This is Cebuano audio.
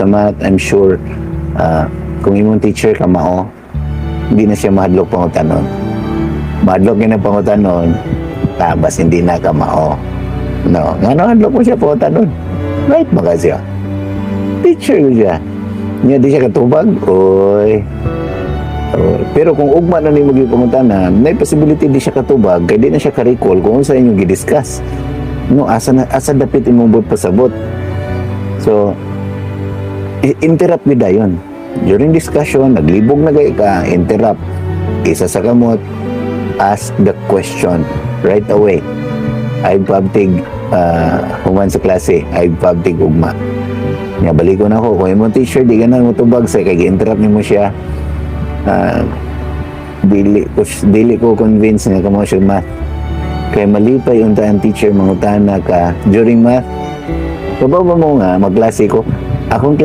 Sa math, I'm sure, kung imong teacher ka mao, hindi na siya mahadlok pangutanon. Mahadlok na pangutanon, tabas hindi na ka mao. No, ngano hadlok mo siya pangutanon? Right ba ka siya? Teacher ko siya. Nya di siya katubag, oy. Oy. Pero kung ugma na nimo gipangutana, may possibility di siya katubag kay di na siya ka-recall kung unsa inyong gi-discuss. No, asa na asa dapit imong buot pasabot. So, interrupt gid dayon. During discussion, naglibog na kay ka, interrupt. Isa sa kamot, ask the question right away. Ay paabtig human sa klase, ay paabtig ugma. Nya balikon ako, kung imong teacher di ganan mo tubag sa kay gi-interrupt nimo siya, dili ko convince nga kamo siya math. Kay malipay unta ang teacher mangutana ka during math. Kabaw ba mo nga magklase ko? Akong klase